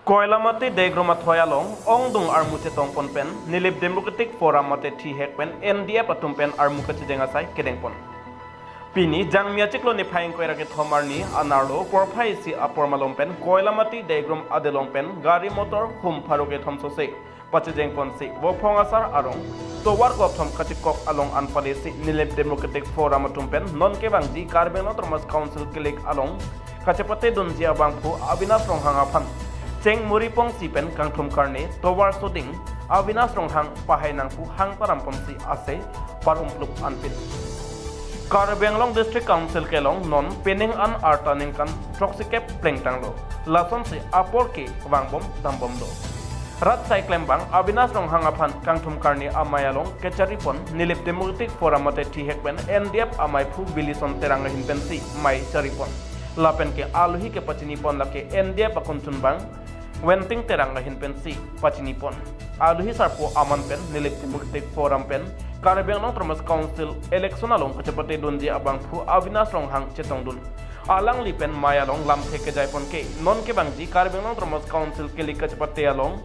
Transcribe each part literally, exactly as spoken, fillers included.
Koilamati Degrom athoi along ongdung armu chetongpon pen Nilip Democratic Forum mate thihek pen N D F atum pen armu kachejeng asai kedengpon. Pini Jangmi achiklo niphai ingkoi ra kethom arni anerlo porphai isi apor malom pen Koilamati Degrom adelong pen gari motor hum pharo kethom sose pachejengponsi Vophong Asar arong tovar kethom kachikok along anpadesi Nilip Democratic Forum atum pen non kevangji Karbi Anglong Autonomous Council kelik along kachepatedunji abangphu Avinash Ronghang aphan chengmuri pongsi pen kangthum karne tovar soding Avinash Ronghang pahai nangpu hang taramponsi ase parumpluk anpin. Karbi Anglong District Council kelong non penang an arta ningkan throksikep plengtanglo. Lasonsi apor ke vangbom dambomlo. Rat sai klembang Avinash Ronghang aphan kangthum karne amei along kecharipon Nilip Democratic Forum mate thihek pen N D F ameiphu Bilison Terang ahin pensi mei charipon. Lapen ke alohi kepachinipon lake N D F akunchunbang Wenting Terang ahin pensi pachinipon. Alohi sarpo aman pen Nilip Democratic Forum pen Karbi Anglong Autonomous Council election along kachepatedunji abangphu Avinash Ronghang chetongdun. Alangli pen mei along lamthe kejaipon ke non kevangji Karbi Anglong Autonomous Council kelik kachepate along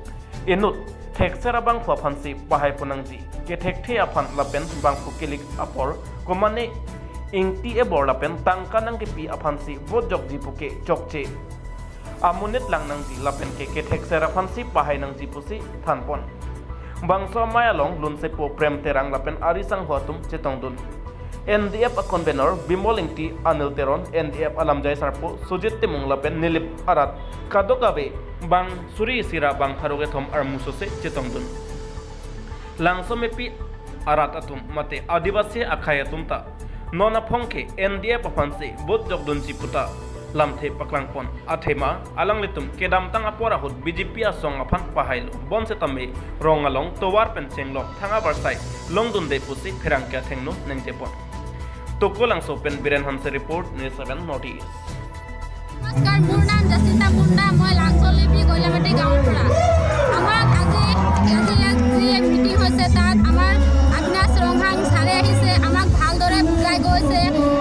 inut thekser abangphu aphansi pahai ponnangji. Kethekthe aphan lapen bangphu kelik apor komane ingti ebor lapen tangka nangkepi aphansi vote jokji puke chokche amonit lang nangji lapen ke kethekser aphansi pahai nangji pusi thanpon. Bangso amei along lunsepo Prem Terang lapen ari sangho atum chetongdun. N D F a-convenor Bimol Ingti, Anil Teron, N D F alamjai sarpo Sujit Timung lapen Nilip arat kadokave bang suri isi ra bang pharo kethom armu sose chetongdun. Langsomepi arat atum mate Adivasi akhei atum ta non aphong ke N D F aphansi vote jokdunji puta lamthe paklangpon. Athema alanglitum kedamtang apor ahut B J P asong aphan pahailo. Bonsetame rong along tovar pen chenglok thang abarsai longdunde pusi pherangke athengno nengjepon. Tokolangso pen Biren Hanse report, News seven North East. নমস্কাৰ, মোৰ নাম জাচিন্তা মুণ্ডা, মই লাংচলেপি কইলামাটি গাঁৱৰ পৰা। আমাক আজি, আজি ইয়াত যি মিটিং হৈছে, তাত আমাৰ অবিনাশ ৰংহাং ছাৰে আহিছে, আমাক ভালদৰে বুজাই গৈছে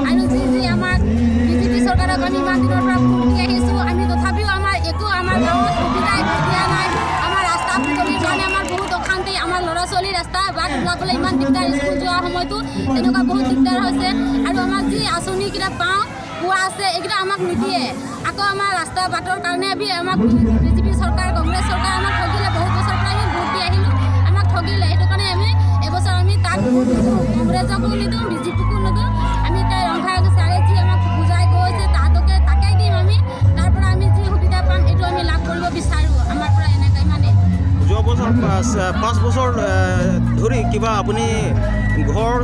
আৰু যি যি আমাক বিজেপি চৰকাৰক আমি ইমান দিনৰ পৰা ভোট দি আহিছোঁ, আমি তথাপিও আমাৰ একো আমাৰ গাঁৱত সুবিধা একো দিয়া নাই। আমাৰ ৰাস্তা পদূলিৰ কাৰণে আমাৰ বহুত অশান্তি, আমাৰ ল'ৰা ছোৱালী ৰাস্তা বাট ওলাবলৈ ইমান দিগদাৰ, স্কুল যোৱাৰ সময়তো তেনেকুৱা বহুত দিগদাৰ হৈছে আৰু আমাক যি আঁচনি কেইটা পাওঁ, পোৱা আছে, এইকেইটা আমাক নিদিয়ে। আকৌ আমাৰ ৰাস্তা বাটৰ কাৰণে আমি আমাক বিজেপি চৰকাৰ, কংগ্ৰেছ চৰকাৰ আমাক ঠগিলে, বহুত বছৰ পৰা আমি ভোট দি আহিলোঁ, আমাক ঠগিলে। সেইটো কাৰণে আমি এইবছৰ আমি তাক ভোট নিদিওঁ, কংগ্ৰেছকো নিদিওঁ, বিজেপিকো নিদিওঁ। আমি এতিয়া ৰংহাং ছাৰে যি আমাক বুজাই গৈছে, তাহাঁতকে তাকেই দিম আমি। তাৰ পৰা আমি যি সুবিধা পাম, এইটো আমি লাভ কৰিব বিচাৰোঁ। আমাৰ পৰা এনেকৈ মানে যোৱা বছৰ, পাঁচ, পাঁচ বছৰ, এ, ধৰি কিবা আপুনি ঘৰ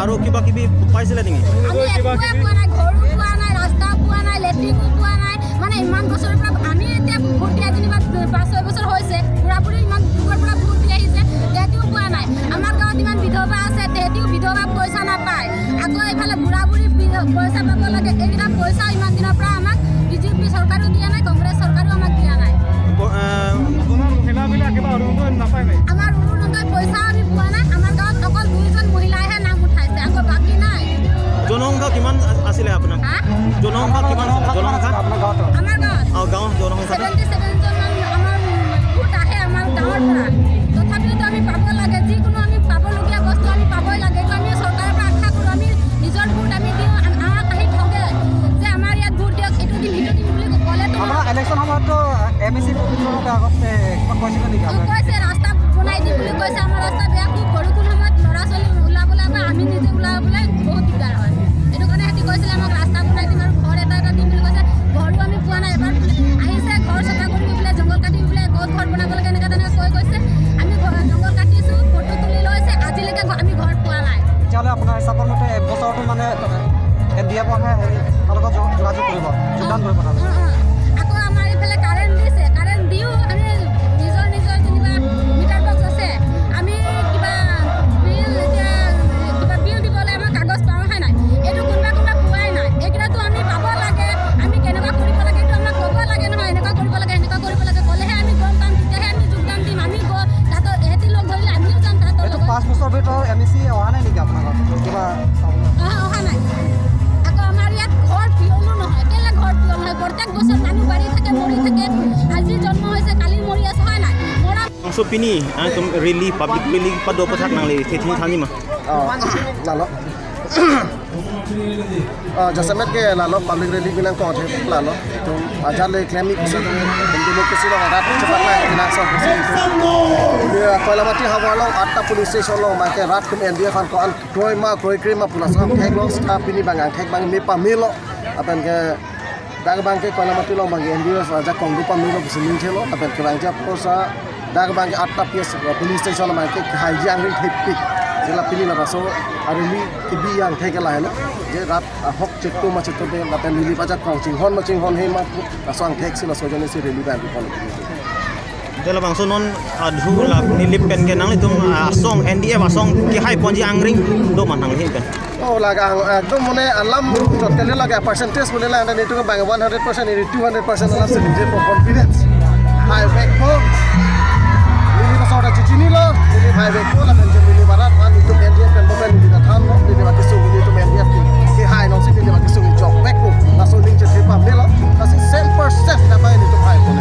আৰু কিবা কিবি পাইছিলে নেকি? আমি একোৱে পোৱা নাই, ঘৰো পোৱা নাই, ৰাস্তাও পোৱা নাই, লেট্ৰিনো পোৱা নাই। মানে ইমান বছৰৰ পৰা আমি এতিয়া ভোট দিয়া যেনিবা পাঁচ ছয় বছৰ হৈছে, বুঢ়া বুঢ়ী ইমান যুগৰ পৰা ভোট দি আহিছে, তেতিয়াও পোৱা নাই। আমাৰ গাঁৱত ইমান বিধৱা আছে, তেতিয়াও বিধৱা পইচা নাপায়। আকৌ এইফালে বুঢ়া বুঢ়ী বি-, পইচা পাব লাগে, এইকেইটা পইচা ইমান দিনৰ পৰা আমাক বিজেপি চৰকাৰেও দিয়া নাই, কংগ্ৰেছ চৰকাৰেও আমাক দিয়া নাই। ব-, এ, আপোনাৰ মহিলাবিলাক কিবা অৰুণোদয় নাপায় নাই? আমাৰ অৰুণোদয় পইচা আমি পোৱা নাই। আমাৰ গাঁৱত অকল দুইজন মহিলাইহে নাম উঠাইছে, আকৌ বাকী নাই। জনসংখ্যা কিমান আ-, আছিলে আপোনাৰ? হা? জনসংখ্যা কিমান আছিলে? জনসংখ্যা? আপোনাৰ গাঁৱত? আমাৰ গাঁৱত? অ, গাঁৱৰ জনসংখ্যাটো? ছেভেণ্টি ছেভেন জন মান আমাৰ ভোট আহে আমাৰ গাঁৱৰ পৰা। তথাপিওতো আমি পাব লাগে, যিকোনো আমি পাবলগীয়া বস্তু আমি পাবই লাগে। এইটো আমি চৰকাৰৰ পৰা আশা কৰোঁ। আমি নিজৰ ভোট আমি দিওঁ, আম-, আমাক আহি ঠগে যে আমাৰ ইয়াত ভোট দিয়ক, এইটো দিম, সেইটো দিম বুলি ক'লেতো আপোনাৰ ইলেকশ্যন সময়ততো এম ই চি পবিত্ৰ নগৰ আগতে কিবা কৈছিলে নেকি আপোনাক? কৈছে, ৰাস্তা বনাই দিম বুলি কৈছে। আমাৰ ৰাস্তা বেয়া, খুব বৰষুণ সময়ত ল'ৰা ছোৱালী ওলাবলৈ, আমাৰ, আমি নিজে ওলাবলৈ বহুত দিগদাৰ হয়। সেইটো কাৰণে সিহঁতি কৈছিলে আমাক ৰাস্তা বনাই দিম আৰু ঘৰ এটা এটা দিম বুলি কৈছে। ঘৰো আমি পোৱা নাই। এবাৰ বোলে আহিছে, ঘৰ চফা কৰিবি বোলে, জংঘল কাটিবি বোলে, ক'ত ঘৰ বনাব লাগে, এনেকুৱা তেনেকুৱা কৈ কৈছে। আমি ঘৰ, জংঘল কাটিছোঁ, ফটো তুলি লৈছে, আজিলৈকে ঘ-, আমি ঘৰ পোৱা নাই। তেতিয়াহ'লে আপোনাৰ হিচাপৰ মতে এক বছৰটো মানে এন ডি এফৰহে হেৰি, তেওঁলোকক যোগ-, যোগাযোগ কৰিব, যোগদান কৰিব তেওঁলোকে। অ, অ। আকৌ আমাৰ এইফালে কাৰেণ্ট দিছে, কাৰেণ্ট দিও আমি নিজৰ নিজৰ যেনিবা মিটাৰ বক্স আছে, আমি কিবা বিল, এতিয়া কিবা বিল দিবলৈ আমাৰ কাগজ পাওঁ হে নাই। এইটো কোনোবা কোনোবা পোৱাই নাই। এইকেইটাতো আমি পাব লাগে, আমি কেনেকুৱা কৰিব লাগে, এইটো আমাক ক'ব লাগে নহয়, এনেকুৱা কৰিব লাগে, এনেকুৱা কৰিব লাগে, ক'লেহে আমি গম পাম, তেতিয়াহে আমি যোগদান দিম। আমি গ-, তাতো এহেঁতি লগ ধৰিলে আমিও যাম তাহাঁতৰ এইটো লগত। পাঁচ বছৰ ভিতৰত এম ই চি অহা নাই নেকি আপোনাৰ ঘৰত? কিবা চাবলৈ? অহা, অহা নাই। আকৌ আমাৰ ইয়াত ঘৰ পিয়লো নহয়। কেলে ঘৰ পিয়ল নহয়? প্ৰত্যেক বছৰ মানুহ বাঢ়ি থাকে, মৰি থাকে। আজি জন্ম হৈছে, Pini, ah, itum rally, public rally pado aphuthak nangli thething thanji ma? Oh, lalo. Ah, jasemet ke lalo public rally binong ko the lalo. Itum ajat le klem ik si itum democracy along rat chepaklangji nang so si itum. Ya, Koilamati havar along atta police station along abangke rat atum N D F aphan ko-an kroima kroikre ma pu lason theklo, seta pini abang angthek abang me pamelo. Lapen ke dak abangke Koilamati along abangke N D F ajakong do pamelo pusi ningthelo. Lapen ke abangke apor sa dak abangke atta P S police station abangke kehai jang ring thepik. Je la pini labangso army kebi angthek ke lahelo. Je rat ahok cheto ma chetote lapen Nilip ajakong chinghon ma chinghonhe ma pu laso angthek si laso ajoine si rally abang pon. Te labangso non adhu la Nilip pen ke nanglitum, ah, asong N D F asong kehai ponji angring do ma nangli ahin pen? Oh, lake ang, ekdom mane alam chot kali lake percentage mane la anda nitu ke bang one hundred percent, ini two hundred percent alam si ningje po confidence. Hai back po. Nilip asong ta chichinilo, Nilip hai back po, lapen je Nilip arat, an itum N D F pen bo pen Nilip ta thanlo, Nilip abang kesung, Nilip atum N D F ke, kehai along si Nilip abang kesung jok back po. Laso ningje thepa melo, lasi cent percent napa ini itum hai po.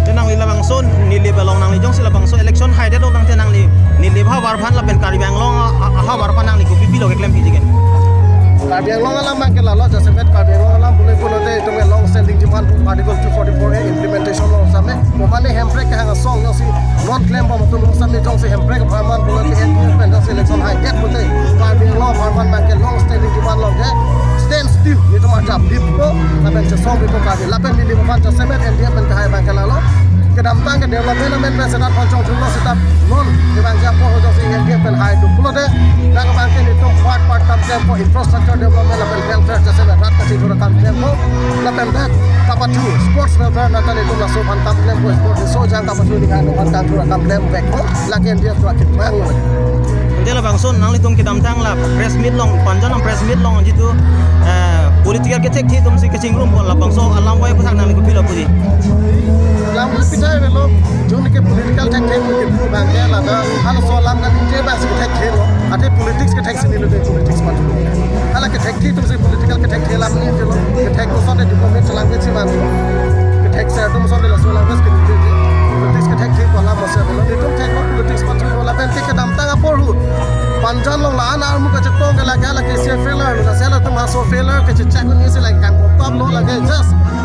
Te nangli labangso Nilip along nangli jongsi labangso election haidet lo tangte nangli Nilip havar aphan lapen Karbi Anglong a, a, havar aphan nangli kopi pilo keklem piji ke? Karbi Anglong alam abangke lalo, jasemet Karbi Anglong alam pule pulote itum ke long standing demand Article two forty-four A implementation along same. Komane Hemprek kehang asong jongsi non klem bom atum along same jongsi Hemprek apharman pulote N D F pen jongsi election haidet pulote Karbi Anglong apharman abangke long standing demand along ke stand still, itum ajap lit po, lapen chesong rit po Karbi, lapen Nilip aphan jasemet N D F pen kehai abangke lalo. Kedamtang ke development amen pen seta aphan chongchunglo seta non ke abangke apor ho jongsi N D F pen hai do pulote dak abangke nitum part part kam klempo, infrastructure development lapen welfare jasemet rat kachingthur akam klempo, lapen dak kapathu sports welfare nata nitum laso aphan kam klempo, sports so jang kapathu ninghang aphan kangthur akam klem back po, lake N D F to akit mang lo. Ante labangso nanglitum kedamtang la press meet along, Panjan along press meet along jitu, eh, political kethekthe atum si kachingrum pon, labangso alam wai aphuthak nangli kopilo puji? Alam pi thai avelo, jun ke political thekthe ke pu abangke lata halaso alam kan je bas kethekthelo. Ante politics kethek si nilo de politics aphan. Hala kethekthe atum si political kethekthe alam ningje lo. Kethek atum asonte development si language si man. Kethek si atum asonte laso language ke ningje. Politics kethekthe pu alam masa avelo. Nitum theklo politics aphan lo lapen te kedamtang apor hu Panjan along la-an armu kachetong ke lake lake si failure lo, lasi latum aso failure kachechak ni si lake kangkop lo, lake just